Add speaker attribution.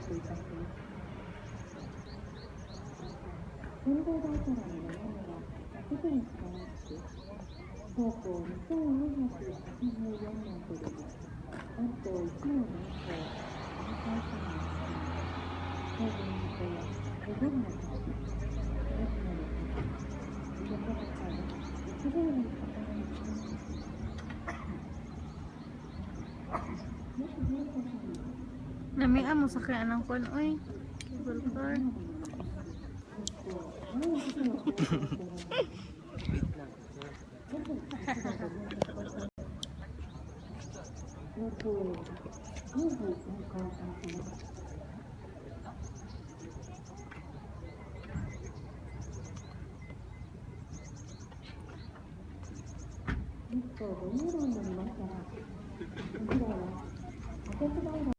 Speaker 1: といたします。展望台からの眺めは特に素晴らしく、標高2484メートルの関東一の名峰、男体山をはじめ、高原寺湖や華厳の滝、大きなの滝、横高が一望にことができます。もし電車に
Speaker 2: Nami mo sakay anang kuan oy. Cable car.
Speaker 3: Wait lang.
Speaker 1: 日光御養卵になりましたら、こちらは